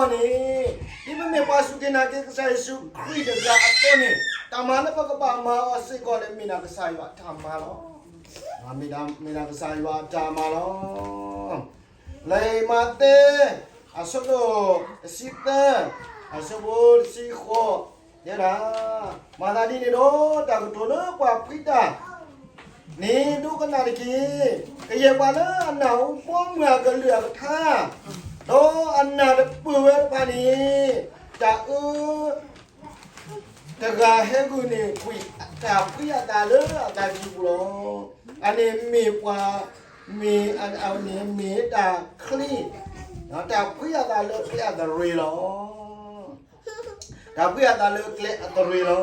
အဃိဒီးန့ၣ်, ဒ်ပမ့ၢ်ပှၤစူၢ်က့ၤနာ်က့ၤကစၢ်ယ့ၣ်ၡူးခရံာ်တဂၤအသိးန့ၣ်, တၢ်မၤလၢပကဘၣ်မၤအီၤစ့ၢ်ကီးန့ၣ် မ့ၢ်ဒၣ်ကစၢ်ယွၤအတၢ်မၤလီၤ. မ့ၢ်ဒၣ်ကစၢ်ယွၤအတၢ်မၤလီၤ. လံာ်မးသဲ အဆၢဒိၣ်တဆံသၢ, အဆၢဖိတဆံဃိး, တဲဒၣ်, မၤသးဒ်န့ၣ်ဒီး တၢ်ကတိၤလၢပှၤဖှံတၢ် န့ၣ်ဒိကနၣ်တက့ၢ်. ကယဲၢ်ပှၤလၢအနၢ်ဟူဘီမုၢ်အကလုၢ်အကထါ, ဒီးအနၢ်တပၢၢ်ဝဲတဖၣ်န့ၣ်, တၢ်အၢတဂၤဟဲဂုာ်န့ၢ်ကွံာ် တၢ်ဖှံအသးလၢအသးကံၢ်ပူၤလီၤ. အန့ၣ်မ့ၢ်ပှၤ, မ့ၢ်အန့ၣ်မ့ၢ်တၢ်ချံ, တၢ်ဖှံအသးလၢကျဲအသရ့ၤလီၤ. တၢ်ဖှံအသးလၢကျဲအသရ့ၤလီၤ.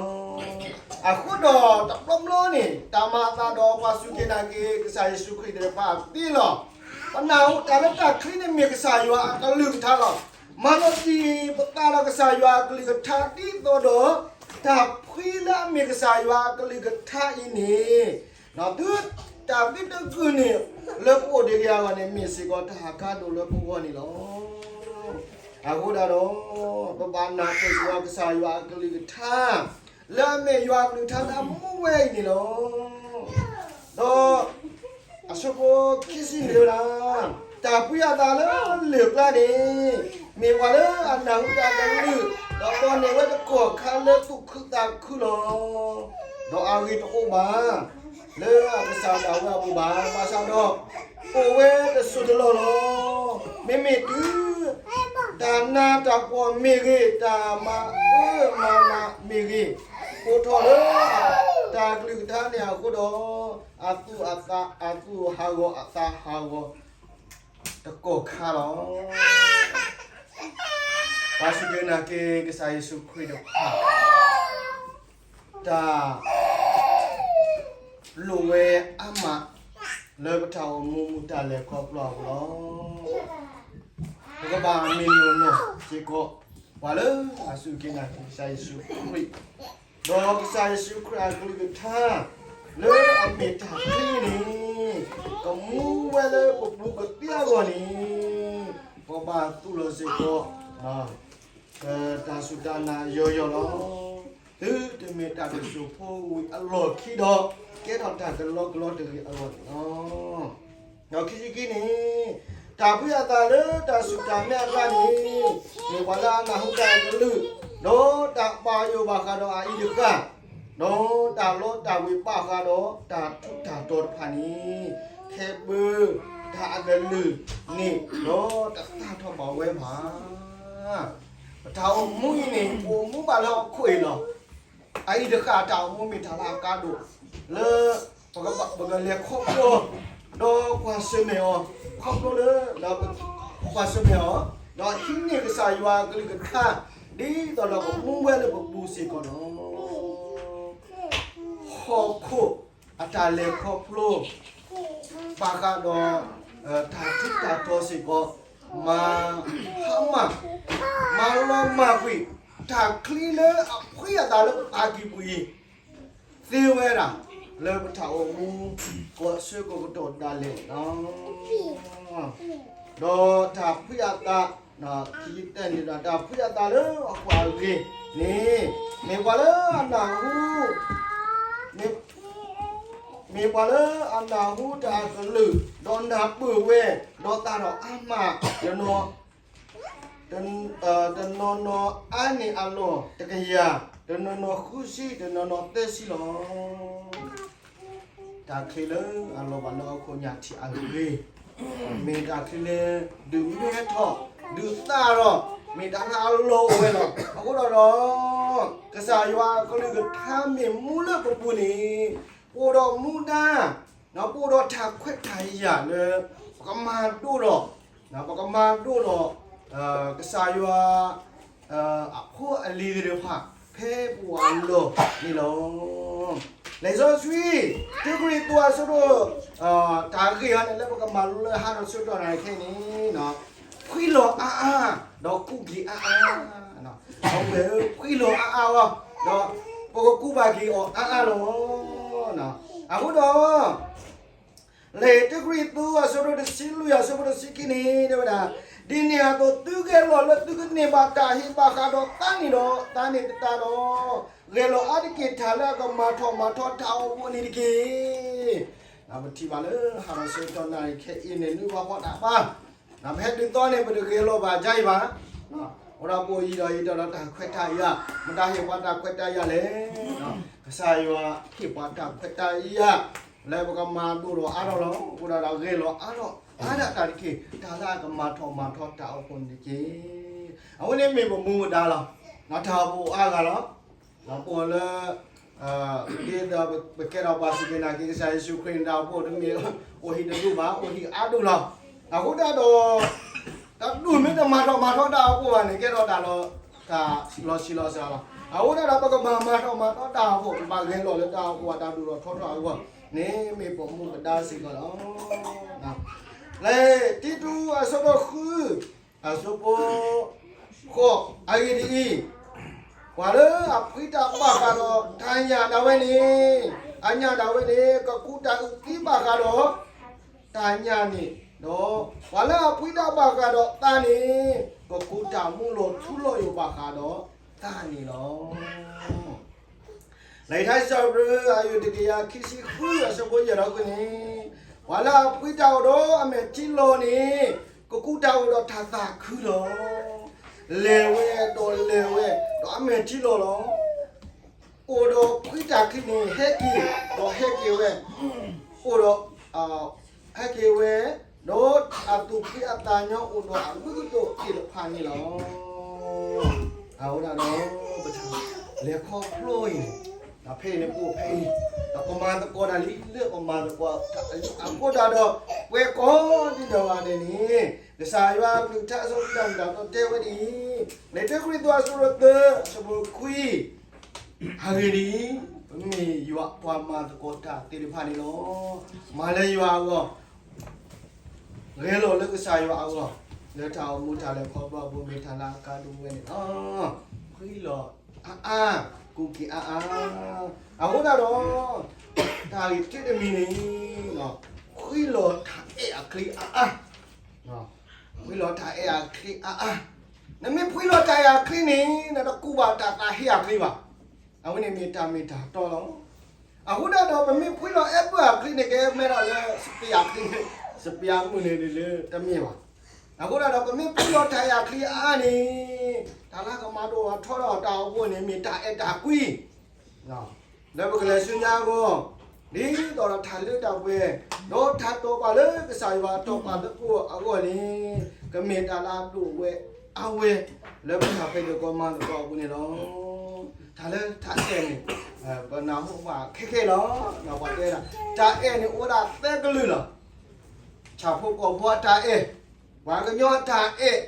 အဃိဒီးတဘျီဘျီန့ၣ် တၢ်မၤအသးဒီးပှၤစူၢ်က့ၤနာ်က့ၤကစၢ်ယ့ၣ်ၡူးခရံာ်သ့ၣ်တဖၣ်သ့လီၤ. ပနၢ်ဟူတၢ်လၢတၢ်ချံန့ၣ်မ့ၢ်ကစၢ်ယွၤအကလုၢ်ကထါလီၤ. မၤလီၤတံၢ်ပသးဒီးကစၢ်ယွၤအကလုၢ်ကထါဒ်သိးဒီး တၢ်ဖှံလၢအမ့ၢ်ကစၢ်ယွၤအကလုၢ်ကထါအံၤန့ၣ်, ဒီးသုတၢ်သံတဂုာ်န့ၣ် လၢပအိၣ်ဒံးကယၤအဂီၢ်န့ၣ် မ့ၢ်စ့ၢ်ကီးတၢ်ဟးခါဒိၣ်လၢပဂီၢ်န့ၣ်လီၤ. အဃိဒၣ်ဒီး ပဘၣ်နၢ်ပၢၢ်စ့ၢ်ကီးကစၢ်ယွၤအကလုၢ်ကထါ လၢအမ့ၢ်ယွၤအကလုၢ်ကထါလၢအမူဝဲအံၤန့ၣ်လီၤ. ဒီးအဆၢဖိခံဆံန့ၣ်ဝဲဒၣ်, တၢ်ဖှံအသးလၢလၢၢ်ကျါန့ၣ် မ့ၢ်ပှၤလၢအနၢ်ဟူတၢ်ကလုၢ်, ဒီးဒိးန့ၢ်ဝဲတကီၢ်ခါလၢသူၣ်ခုသးခုလီၤ. ဒီးအဂ့ၤတအိၣ်ဘၣ် လၢအကစၢ်ဒၣ်ဝဲအပူၤဘၣ်. ဘၣ်ဆၣ်ဒီး အိၣ်ဝဲတစိၢ်တလီၢ်လီၤ. မ့မ့ၢ်တုၤ တၢ်နးတၢ်ဖှီၣ်မ့ၢ်ဂ့ၤ, တၢ်မၤအၢမၤနးမ့ၢ်ဂ့ၤ, အိးထီၣ်လၢတၢ်ကလုၢ်ကထါန့ၣ်အဃိဒီး အသူၣ်အသး အသူၣ်ဟးဂီၤအသးဟးဂီၤ တကီၢ်ခါလီၤ. ပှၤစူၢ်က့ၤနာ်က့ၤကစၢ်ယ့ၣ်ၡူးခရံာ်တဖၣ် တၢ်လိၣ်ဝဲအါမး လၢပတၢ်အိၣ်မူမူတၢ်လဲၤခီဖျိအပူၤလီၤ. ပကဘၣ်မ့ၢ်နီၢ်နီၢ်စ့ၢ်ကီး ပှၤလၢအစူၢ်က့ၤနာ်က့ၤကစၢ်ယ့ၣ်ၡူးခရံာ်, ဒီးကစၢ်ယ့ၣ်ၡူးခရံာ်အကလုၢ်ကထါ လၢအမ့ၢ်တၢ်ချံန့ၣ် ကမူဝဲလၢပပူၤကသ့အဂီၢ်န့ၣ် ပဘၣ်သူၣ်လီၤစ့ၢ်ကီး တၢ်စူၢ်တၢ်နာ်ယီၤယီၤလီၤ. သုတမ့ၢ်တၢ်ကစီၣ်ဖိဝံၤအလီၢ်ခံဒီး ကဲထီၣ်တၢ်ကလီကလီတဂ့ၤအဂီၢ်န့ၣ်လီၤ. ဒီးခံဆံခံန့ၣ်, တၢ်ဖှံအသးလၢတၢ်စူၢ်တၢ်နာ်အကျါန့ၣ် မ့ၢ်ပှၤလၢအနၢ်ဟူတၢ်ကလုၢ်, ဒီးတၢ်ပာ်ယိာ်ဘၣ်ဃးဒီးအအံၤတဃၣ်, ဒီးတၢ်လီတၢ်ဝ့ၤဘၣ်ဃးဒီးတၢ်ထူးတၢ်တီၤတဖၣ်န့ၣ် ခဲဘၢတၢ်အကလုၢ်န့ၣ် ဒီးတသၣ်ထီၣ်ဘၣ်ဝဲဘၣ်. ပတၢ်အိၣ်မူအံၤန့ၣ် အိၣ်မူဘၣ်လၢဟီၣ်ခိၣ်အံၤလီၤ. အအံၤတဃၣ်တၢ်အိၣ်မူမ့ၢ်တၢ်လၢအကါဒိၣ် လၢပကဘၣ် ပကလဲၤခီဖျိ ဒီးကွၢ်ဆၢၣ်မဲာ်အီၤ, ခီဖျိလၢ ဒီးကွၢ်ဆၢၣ်မဲာ်အီၤ, ဒီးဟံးန့ၢ်ကစၢ်ယွၤအကလုၢ်ကထါ ဒ်သိးဒီးကမူဝဲလၢပပူၤစ့ၢ်ကီးလီၤ. ဟီၣ်ခိၣ်အတၢ်လဲၤခီဖျိ ဘၣ်ဃးဒီး တၢ်ထူးတၢ်တီၤစ့ၢ်ကီး မၤဟါမၢ် မၤလီၤမၢ်ကွံာ် တၢ်ချံလၢအဖှံအသးလၢပသးကံၢ်ပူၤအံၤ သ့ဝဲဒၣ် လၢပတၢ်အိၣ်မူ ကိးဆၢကိးကတီၢ်ဒၣ်လဲာ်လီၤ. ဒီးတၢ်ဖှံအသး ခံဆံသၢန့ၣ်ဒီး တၢ်ဖှံအသးလၢဟီၣ်ခိၣ်အဂ့ၢ်န့ၣ် မ့ၢ်ပှၤလၢအနၢ်ဟူ မ့ၢ်ပှၤလၢအနၢ်ဟူတၢ်အကလုၢ် ဒီးနၢ်ပၢၢ်ဝဲ ဒီးသၣ်ထီၣ်အါမး တနီၤ တနီၤနီၤအါန့ၢ်အလီၢ်တကယၤ, တနီၤနီၤဃုဆံ, တနီၤနီၤသၢဆံလီၤ. တၢ်ချံလၢအလီၤဘၣ်လၢဟီၣ်ခိၣ်ညၣ်ထံးအဂ့ၢ် မ့ၢ်တၢ်ချံလၢ ဒုးမဲထီၣ် ဒုးသၣ်ထီၣ် မ့ၢ်တၢ်လၢအလီၢ်အိၣ်ဝဲလီၤ. အဃိဒီး ကစၢ်ယွၤအကလုၢ်ကထါမ့ၢ်မူလၢပပူၤန့ၣ် ပအိၣ်ဒီးမူဒါ ပအိၣ်ဒီးတၢ်ခွဲးတၢ်ယာ်လၢ ပကမၤဒိၣ်ဒီး ပကမၤဒိၣ်ဒီး ကစၢ်ယွၤ အဖိအလံၤသ့ၣ်တဖၣ် ဖဲပဝဲအလီၢ်န့ၣ်လီၤ. လံာ်စီဆှံ တၢကရံၣ်သူးအဆၢဒိၣ် တၢ်ဂ့ၢ်အံၤန့ၣ် လၢပကမၤလိလၢဟါဒီးဆၢကတီၢ်နၢ်ခဲအံၤန့ၣ် ဖှံလီၤအါအါ ဒီးကူးက့ၤအါအါ, အဝဲဖှံလီၤအါအါလီၤ ဒီးပကကူးဘၣ်က့ၤအီၤအါအါလီၤ. အဃိဒီး လံာ်တၢကရံၣ်သူးအဆၢဒိၣ်တဆံလွံၢ်အဆၢဖိတဆံခံန့ၣ် တဲဝဲဒၣ်, ဒ်န့ၣ်အသိး သုဂဲၤလီၤလၢသုကန့ၢ်ဘၣ်တၢ်ဟ့ၣ်ဘၣ်ဃးဒီးသးန့ၣ်ဒီး သးန့ၣ်သတးဒီး ဂဲၤလီၤအါတက့ၢ်တၢ်လၢအကမၤထီၣ်မၤထီတၢ်အိၣ်ဖှိၣ်န့ၣ်တက့ၢ်. ပထံၣ်ဘၣ်လၢဟးထီၣ်ဆၢကတီၢ်နၣ်ရံၣ်ခဲအံၤန့ၣ် နုာ်ဘၣ်ဃီတၢ်ဘါ, ပဟဲဒုးသီန့ၣ် ပတဂဲၤလီၤဘၣ်ဒ်အံၤဘၣ်. အိၣ်ဒီးပအိၣ်ယံၤဒီးယံၤဒီးတၢ်ခွဲးတၢ်ယာ်, မတၤဟ့ၣ်ပှၤတၢ်ခွဲးတၢ်ယာ်လဲၣ်. ကစၢ်ယွၤဟ့ၣ်ပှၤတၢ်ခွဲးတၢ်ယာ် လၢပကမၤဒိၣ်ထီၣ်အါထီၣ်လီၤ. အဃိဒီးဂဲၤလီၤအါထီၣ်အါဒၣ်တၢ်တက့ၢ်, တၢ်လၢအကမၤထီၣ်မၤထီတၢ်အိၣ်ဖှိၣ်န့ၣ်တက့ၢ်. အဝဲန့ၣ်မ့ၢ်ပမူပဒါလီၤ. တၢ်အိၣ်ဖှိၣ်အါဂၤလီၤ. ပအိၣ်လၢ ဒ်သိးပကဲထီၣ်ပှၤစူၢ်က့ၤနာ်က့ၤ ကစၢ်ယ့ၣ်ၡူးခရံာ်န့ၣ် တၢ်အိၣ်ဖှိၣ်တမ့ၢ်အိၣ်ဟံၣ်တဒူၣ်ဘၣ်, အိၣ်ဟံၣ်အါဒူၣ်လီၤ. အဃိဒၣ်ဒီး တၢ်ဒူၣ်မ့ၢ်တမၤထီၣ်မၤထီတၢ်အိၣ်ဖှိၣ်ဘၣ်န့ၣ် ကဲထီၣ်တၢ်လီၤ တၢ်လီၤဆံးလီၤစှၤလီၤ. အဃိဒၣ်ဒီး ပကဘၣ်မၤထီၣ်မၤထီတၢ်အိၣ်ဖှိၣ်, ပဘၣ်ဂဲၤလီၤလၢတၢ်အိၣ်ဖှိၣ်အတၢ်ဒိၣ်ထီၣ်ထီထီၣ်အဂီၢ်န့ၣ် မ့ၢ်ပမူပဒါစ့ၢ်ကီးလီၤ. လံာ်တံတူးအဆၢဒိၣ်ဃု အဆၢဖိဃိး, အဂ့ၢ်ဒ်အံၤ, ပှၤလၢအဖှံတၢ်ဘၣ်ဃးဒီးတၢ်ညၣ်ဒၣ်ဝဲန့ၣ်, အညၣ်ဒၣ်ဝဲန့ၣ် ကကူးတၢ်အုၣ်သံဘၣ်ဃးဒီးတၢ်ညၣ်န့ၣ်, ဒီးပှၤလၢအဖှံတၢ်ဘၣ်ဃးဒီးသးန့ၣ် ကကူးတၢ်မူလီၤထူလီၤယိာ်ဘၣ်ဃးဒီးသးန့ၣ်လီၤ. လံာ်ထါစံးပတြၢၤ အယုၢ်တကယၤခံဆံဃု အဆၢဖိယဲၢ်ဒီးဃုန့ၣ်, ပှၤလၢအဖှံတၢ်အိၣ်ဒီးအမဲာ်ထံလီၤန့ၣ် ကကူးတၢ်အိၣ်ဒီးတၢ်သးခုလီၤ. လဲၤဝဲဒီးလဲၤဝဲဒီးအမဲာ်ထံလီၤလီၤ. အိၣ်ဒီးဖှံတၢ်ချံန့ၣ် ဟဲက့ၤဒီးဟဲက့ၤဝဲ, အိၣ်ဒီး ဟဲက့ၤဝဲ, ဒီးအသူၣ်ဖှံအသးညီအိၣ်ဒီးအဂုၤအဂၤသ့ၣ်တဖၣ်န့ၣ်လီၤ. အဝဲဒၣ်ဒီး ပတၢ်လဲၤခီဖျိအံၤန့ၣ်, ဒီးဖဲအံၤန့ၣ်ပအိၣ်ဖဲအံၤ, ဒီးပမၤသကိးတၢ်လံလၢပမၤသကိးတၢ်အဃိတၢ်ဒီး ပှဲၤကိးဒ်ဒီးဂၤဒဲးန့ၣ်, ကစၢ်ယွၤအကလုၢ်ကထါအဆိကတၢၢ်မုၢ်တၢ်သီတဲဝဲဒ်အံၤ, လံာ်တၢကရံၣ်သူးအဆၢဒိၣ်သၢ အဆၢဖိခွံ အဂ့ၢ်ဒ်အံၤ, ပမ့ၢ်ယွၤပှၤမၤသကိးတၢ်သ့ၣ်တဖၣ်န့ၣ်လီၤ. မၤလၢယွၤအဂီၢ်, ဂဲၤလီၤလၢကစၢ်ယွၤအဂီၢ်, လၢတၢ်အိၣ်မူတၢ်လဲၤခီဖျိအပူၤမ့ၢ်တၢ်လၢအကါဒိၣ်ဝဲန့ၣ်လီၤ. ဖှံလီၤအါအါ, ကူးက့ၤအါအါ, အဃိဒၣ်ဒီး တၢ်ဂ့ၢ်တမံၤန့ၣ်, ဖှံလီၤတၢ်အဲၣ်အချံအါအါ ဖှံလီၤတၢ်အဲၣ်အချံအါအါ, နမ့ၢ်ဖှံလီၤတၢ်အဲၣ်အချံန့ၣ် နတကူးဘၣ်တၢ်သးဟ့အချံဘၣ်. အဝဲန့ၣ်မ့ၢ်တၢ်မ့ၢ်တၢ်တီလီၤ. အဃိဒၣ်ဒီး ပမ့ၢ်ဖှံလီၤအဲၣ်ဘၢအချံန့ၣ် ကဲမဲထီၣ်လၢ စပံးအချံ, စပံးအမုၢ်န့ၣ်လၢတမ့ၢ်ဘၣ်. အဃိဒၣ်ဒီး ပမ့ၢ်ဖှံလီၤတၢ်အဲၣ်အချံအါအါန့ၣ်, တၢ်လၢကမၤဒိၣ်ထီၣ်ထီထီၣ်တၢ်အိၣ်ဖှိၣ်န့ၣ် မ့ၢ်တၢ်အဲၣ်တၢ်ကွံ လၢပကလဲၤဆူညါအဂီၢ်, ဒ်သိးဒီးတၢ်လၢတၢ်ပှဲၤ, ဒီးတၢ်တိာ်ပာ်လၢကစၢ်ယွၤတိာ်ပာ်လၢပဂီၢ်အဂီၢ်န့ၣ်, ကမ့ၢ်တၢ်လၢအဒိၣ်ဝဲအါဝဲ လၢပတၢ်ဖံးသကိးမၤသကိးအပူၤန့ၣ်လီၤ. တၢ်လၢတၢ်အဲၣ်န့ၣ်, ပနၢ်ဟူဘၣ်ခဲခဲလီၤ. ပှၤတဲဒၣ် တၢ်အဲၣ်န့ၣ်အိၣ်ဝဲဒၣ်သၢကလုာ်လီၤ. ဆၣ်ဖိကီၢ်ဖိအတၢ်အဲၣ်, ပှၤကညီအတၢ်အဲၣ်,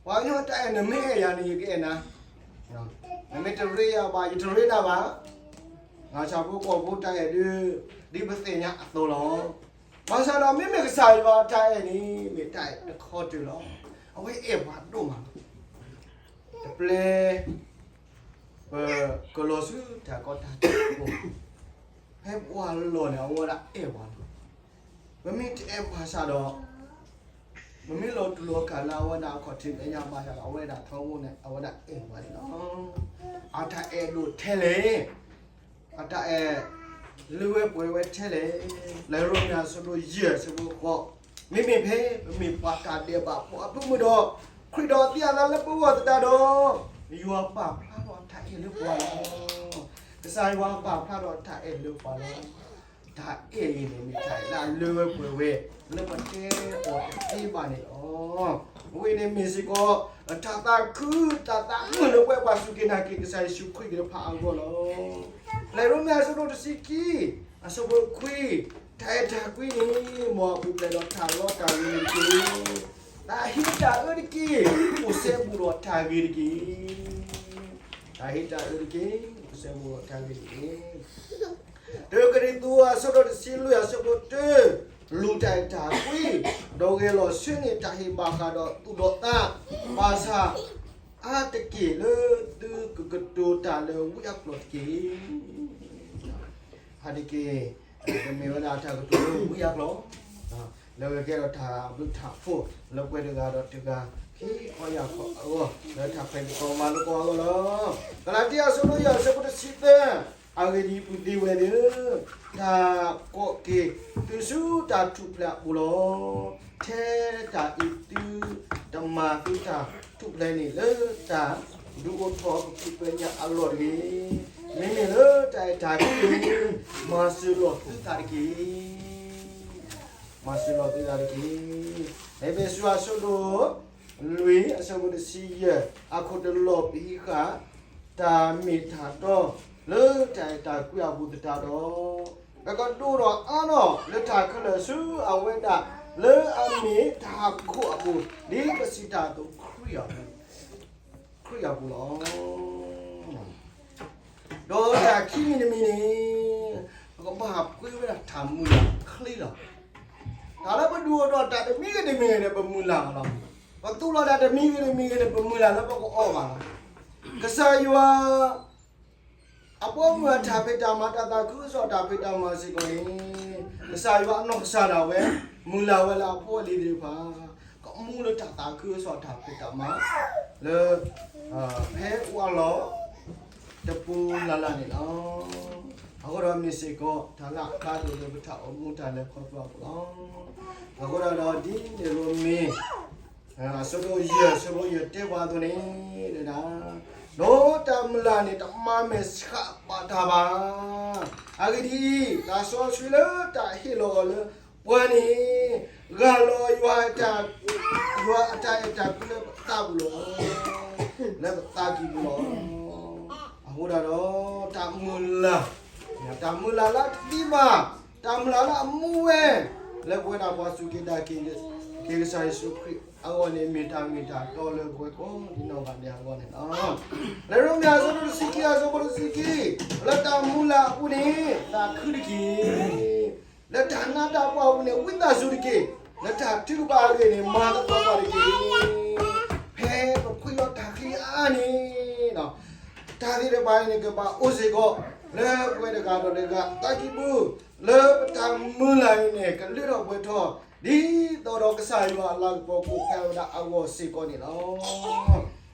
ပှၤကညီအတၢ်အဲၣ် နမ့ၢ်အဲၣ်ယၤန့ၣ် ယကအဲၣ်နၤ, နမ့ၢ်တရ့ယၤဘၣ် ယတရ့နၤဘၣ်. ဆၣ်ဖိကီၢ်ဖိတၢ်အဲၣ်ဒုး ဒ်ပသ့ၣ်ညါအသိးလီၤ. ဘၣ်ဆၣ်ဒီးမ့မ့ၢ်ကစၢ်ယွၤအတၢ်အဲၣ်န့ၣ် မ့ၢ်တၢ်အဲၣ်တခီတၢၤလီၤ. အဝဲအဲၣ်ပှၤဒိၣ်မးလီၤ. တပျဲ ပကလီၤဆူတၢ်ကီတၢ်ခဲအပူၤ, ဖဲပှၤလီၢ်န့ၣ် အဝဲဒၣ်အဲၣ်ပှၤလီၤ. ပမ့ၢ်တအဲၣ်ဘၣ်ဆၣ်ဒီး ပမ့ၢ်လီၤတူာ်လီၤကာ်လၢအဝဲဒၣ်အခီၣ်ထံးမဲာ်ညါဘၣ်ဆၣ်ဒီး အဝဲဒၣ်ထီဘိန့ၣ် အဝဲဒၣ်အဲၣ်ပှၤန့ၣ်လီၤ. အတၢ်အဲၣ်ဒိၣ်ထဲလဲၣ်, အတၢ်အဲၣ်လၢဝဲပှဲၤဝဲထဲလဲၣ်. လံာ်ရိမ့ၤအဆၢဒိၣ်ယဲၢ်အဆၢဖိဃိး, မ့မ့ၢ်ဖဲ ပမ့ၢ်ပှၤတၢ်ဒဲးဘးဖိအဖုၣ်မုၢ်ဒီး ခရံာ်ဒီးသံအသးလၢပဂီၢ်သတးဒီး, ယွၤပာ်ဖျါထီၣ်အတၢ်အဲၣ်လၢပှၤလီၤ. ကစၢ်ယွၤပာ်ဖျါထီၣ်အတၢ်အဲၣ်လၢပှၤလီၤ. တၢ်အဲၣ်အံၤန့ၣ်မ့ၢ်တၢ်အဲၣ်လၢအလၢဝဲပှဲၤဝဲ လၢပတဲအီၤတသ့ဘၣ်န့ၣ်လီၤ. အဝဲန့ၣ်မ့ၢ်စ့ၢ်ကီး တၢ်သးခု တၢ်သးမုာ်လၢပဝဲပှၤစူၢ်က့ၤနာ်က့ၤကစၢ်ယ့ၣ်ၡူးခရံာ်သ့ၣ်တဖၣ်အဂီၢ်လီၤ. လံာ်ရိမ့ၤအဆၢဒိၣ်တဆံခံ အဆၢဖိခွံ, တၢ်အဲၣ်တၢ်ကွံန့ၣ် မ်အပူၤဖျဲးဒီးတၢ်လီတၢ်ဝ့ၤန့ၣ်တက့ၢ်. တၢ်ဟ့းတၢ်အၢတက့ၢ်, အိၣ်စဲဘူးဒီးတၢ်ဂ့ၤတက့ၢ်. တၢ်ဟ့းတၢ်အၢတက့ၢ်, အိၣ်စဲဘူးဒီးတၢ်ဂ့ၤတက့ၢ်. တၢကရံၣ်သူးအဆၢဒိၣ်တဆံလွံၢ်အဆၢဖိတၢ, လူၤတၢ်အဲၣ်တၢ်ကွံ, ဒီးဂဲၤလီၤဆှၢန့ၢ်တၢ်ဟ့ၣ်ဘၣ်ဃးဒီးသူၣ်ဒီးသး, ဘၣ်ဆၣ်အါတက့ၢ်လၢသုကကတိၤတၢ်လၢဝံအကျိာ်တက့ၢ်. အါတက့ၢ် ကမ့ၢ်ဝဲဒၣ်တၢ်ကတိၤလၢဝံအကျိာ်, လၢအဝဲကဲထီၣ်တၢ်ဘျုးတၢ်ဖှိၣ် လၢပှၤတဂၤဒီးတဂၤ ခံခီယၢ်ခီအဂီၢ် လၢတၢ်ဖဲသကိးမၤလိသကိးအဂီၢ်လီၤ. ကလၤတံ အဆၢဒိၣ်ယဲၢ် အဆၢဖိတဆံသၢ, အဂ့ၢ်ဒ်အံၤ ပုၢ်သ့ၣ်ဝဲၢ်သ့ၣ်ဧၢ, တၢ်ကိးက့ၤသုဆူတၢ်ထူၣ်ဖျဲးအပူၤလီၤ. ထဲတၢ်အံၤသုတမၤသုတၢ်ထူၣ်ဖျဲးန့ၣ် လၢတၢ်ဒုးအိၣ်ထီၣ်ပဖံးပညၣ်အလီၢ်တဂ့ၤ, မ့မ့ၢ်လၢတၢ်အဲၣ်တၢ်ကွံ မၤစၢၤလီၤသုသးတက့ၢ်. မၤစၢၤလီၤသုသးတက့ၢ်. အ့းဖ့းစူး အဆၢဒိၣ်လွံၢ် အဆၢဖိတဆံယဲၢ်, အခိၣ်တလီၢ်ပဟံးဃာ် တၢ်မ့ၢ်တၢ်တီ လၢတၢ်အဲၣ်တၢ်ကွံအပူၤသတးဒီး, ပကဒိၣ်ထီၣ်အါထီၣ်လၢတၢ်ခဲလၢာ်ဆူအဝဲဒၣ် လၢအမ့ၢ်တၢ်ဟးခိၣ်အပူၤ ဒ်ပစံးတၢ်အသိး ခရံာ်အပူၤ ခရံာ်အပူၤလီၤ. ဒီးတၢ်ခံမံၤတမံၤန့ၣ် ပကဘၣ်ပှ့ၤဝဲဒၣ်တၢ်မုၢ်လၢ်ချ့လီၤ. တၢ်လၢပဒုးအိၣ်ထီၣ်တၢ်တမံၤဂ့ၤတမံၤဂ့ၤန့ၣ် ပမုၢ်လၢ်လီၤ. ပသူၣ်လီၤတၢ်တမံၤဂ့ၤတမံၤဂ့ၤန့ၣ် ပမုၢ်လၢ်လၢပကအီၣ်ဘၣ်လီၤ. ကစၢ်ယွၤ အဖိအမုၣ်အတၢ်ဖံးတၢ်မၤ တၢ်သးခုကစီၣ်တၢ်ဖံးတၢ်မၤစ့ၢ်ကီးန့ၣ် ကစၢ်ယွၤအနီၢ်ကစၢ်ဒၣ်ဝဲ မုၢ်လၢ်ဝဲလၢအဖိအလံၤသ့ၣ်တဖၣ် ကမူလၢတၢ်သးခုကစီၣ်တၢ်ဖံးတၢ်မၤ လၢ ဖဲအိၣ်အလီၢ် တပူၤလၢ်လၢ်န့ၣ်လီၤ. အဃိဒီးမ့ၢ်စ့ၢ်ကီး တၢ်လၢအကါဒိၣ်လၢပတၢ်အိၣ်မူတၢ်လဲၤခီဖျိအပူၤလီၤ. အဃိဒီးဒ်န့ၣ်ရိမ့ၤ အဆၢဒိၣ်ယဲၢ် အဆၢဖိယဲၢ်တဲပှၤအသိးန့ၣ် ဒီးတၢ်မုၢ်လၢ်န့ၣ် တမၤမဲာ်ဆှးဘၣ်တၢ်ဘၣ်. အဂ့ၢ်ဒ်အံၤ, တၢ်စီဆှံလၢတၢ်ဟ့ၣ်လီၤအီၤလၢပှၤန့ၣ် ဂၢ်လီၤယွၤ ယွၤအတၢ်အဲၣ်တၢ်ကွံလၢပသးပူၤလီၤ. လၢပသးကံၢ်ပူၤလီၤ. အဃိဒၣ်ဒီး တၢ်မုၢ်လၢ် တၢ်မုၢ်လၢ်လၢအသံဘၣ်, တၢ်မုၢ်လၢ်လၢအမူဝဲ လၢပဝဲဒၣ်ပှၤစူၢ်က့ၤနာ်က့ၤ က့ၤကစၢ်ယ့ၣ်ၡူးခရံာ်အဂီၢ်န့ၣ် မ့ၢ်တၢ်မ့ၢ်တၢ်တီလၢပဝဲကိးဒ်နီၢ်ဂၤဒဲးအဂီၢ်န့ၣ်လီၤ. လံာ်ရိမ့ၤအဆၢဒိၣ်တဆံခံ အဆၢဖိတဆံခံ, လၢတၢ်မုၢ်လၢ်အပူၤန့ၣ် သးခုတက့ၢ်. လၢတၢ်နးတၢ်ဖှီၣ်အပူၤန့ၣ် ဝံသးစူၤတက့ၢ်. လၢတၢ်ထုကဖၣ်အဂ့ၢ်န့ၣ် မၤသပှၢ်ပှၢ်တက့ၢ်. ဖဲပဖှံလီၤတၢ်ချံအါအါန့ၣ် တၢ်သ့ၣ်တဖၣ်အံၤန့ၣ် ကဘၣ်အိၣ်စ့ၢ်ကီး လၢပဝဲတဂၤဒီးတဂၤအသးကံၢ်ပူၤ, လၢပတၢ်မုၢ်လၢ်အံၤန့ၣ် ကလၢထီၣ်ပှဲၤထီၣ် ဒ်သိးဒီးကစၢ်ယွၤအလၤကပီၤကအိၣ်ဖျါဝဲဒၣ်အဂီၢ်စ့ၢ်ကီးန့ၣ်လီၤ.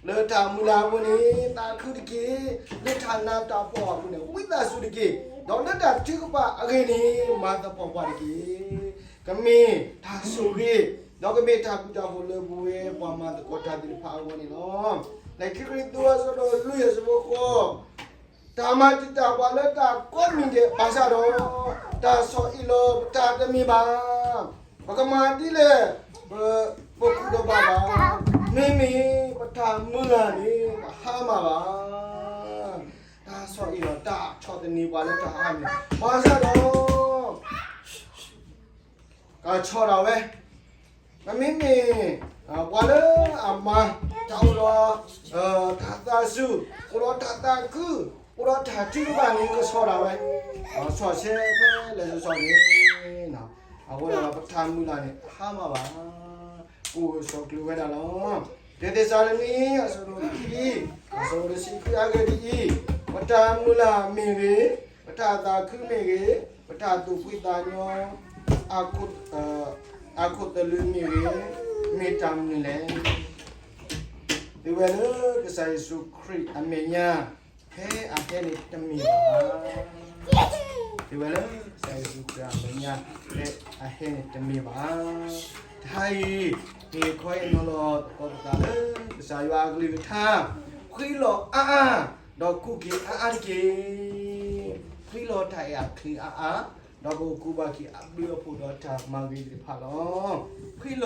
လၢတၢ်မုၢ်လၢ်အပူၤန့ၣ် သးခုတက့ၢ်. လၢတၢ်နးတၢ်ဖှီၣ်အပူၤန့ၣ် ဝံသးစူၤတက့ၢ်. ဒီးလၢတၢ်ထုကဖၣ်အဂ့ၢ်န့ၣ် မၤသပှၢ်ပှၢ်တက့ၢ်. ကမ့ၢ်တၢ်ဆိၣ်ဂ့ၤ, ဒီးကမ့ၢ်တၢ်ဘျုးတၢ်ဖှိၣ်လၢပဝဲပှၤမၤသကိးတၢ်သ့ၣ်တဖၣ်အဂီၢ်န့ၣ်လီၤ. လံာ်ခံကရံၣ်သူး အဆၢဒိၣ်လွံၢ် အဆၢဖိဃိး, တၢ်မၤတံာ်တာ်ပှၤလၢတၢ်ကိးမံၤဒဲးဘၣ်ဆၣ်ဒီး, တၢ်ဆီၣ်အံၣ်လီၤပတၢ်တမ့ၢ်ဘၣ်. ပကမၤဒ်လဲၣ်, ပ, ပကူၣ်တဘၣ်ဘၣ်. မ့မ့ၢ်ပတၢ်မုၢ်လၢ်န့ၣ် ပဟါမၢ်ဘၣ်. တၢ်ဆီၣ်အံၣ်လီၤ တၢ်ဆီၣ်သနံးပှၤလၢတၢ်ဟါမၢ်, ဘၣ်ဆၣ်ဒီး ကဆီၣ်ဒၣ်ဝဲ, မ့မ့ၢ် ပှၤလၢအမၤ တၢ်အိၣ်ဒီး တၢ်သးစူၤ, အိၣ်ဒီးတၢ်သးခု, အိၣ်ဒီးတၢ်ထုကဖၣ်န့ၣ် ကဆီၣ်ဒၣ်ဝဲ, ဆီၣ်ဆဲဖဲလဲၣ်ဆီၣ်ဆီၣ်န့ၣ်, အဃိဒီးပတၢ်မုၢ်လၢ်န့ၣ် ဟါမၢ်ဘၣ်, ပအိၣ်ကဆီၣ်ကျၢၤဝဲဒၣ်လီၤ. တၢသ့းစၤလနံ အဆၢဒိၣ်ခံ အဆၢဖိတဆံခွံ အဂ့ၢ်ဒ်အံၤ, ပတၢ်မုၢ်လၢ်မ့ၢ်ဂ့ၤ, ပတၢ်သးခုမ့ၢ်ဂ့ၤ, ပတၢ်သူၣ်ဖှံသးညီ အခိၣ်သလုးမ့ၢ်ဂ့ၤ, မ့ၢ်တၢ်မနုၤလဲၣ်. သုဝဲလၢကစၢ်ယ့ၣ်ၡူးခရံာ်အမဲာ်ညါ ဖဲအဟဲန့ၣ်တမ့ၢ်ဘၣ်. သုဝဲလၢကစၢ်ယ့ၣ်ၡူးခရံာ်အမဲာ်ညါ ဖဲအဟဲန့ၣ်တမ့ၢ်ဘၣ်. တဟါအံၤ ဟ့ၣ်ခီဟ့ၣ်နီၤလီၤသကိးပသးလၢ ကစၢ်ယွၤအကလုၢ်ကထါ ဖှံလီၤအါအါ ဒီးကူးက့ၤအါအါတက့ၢ်. ဖှံလီၤတၢ်အဲၣ်အချံအါအါ, ဒီးပကကူးဘၣ်က့ၤအဘျုးအဖှိၣ်ဒီးတၢ်မၤဂ့ၤသ့ၣ်တဖၣ်လီၤ. ဖှံလီၤ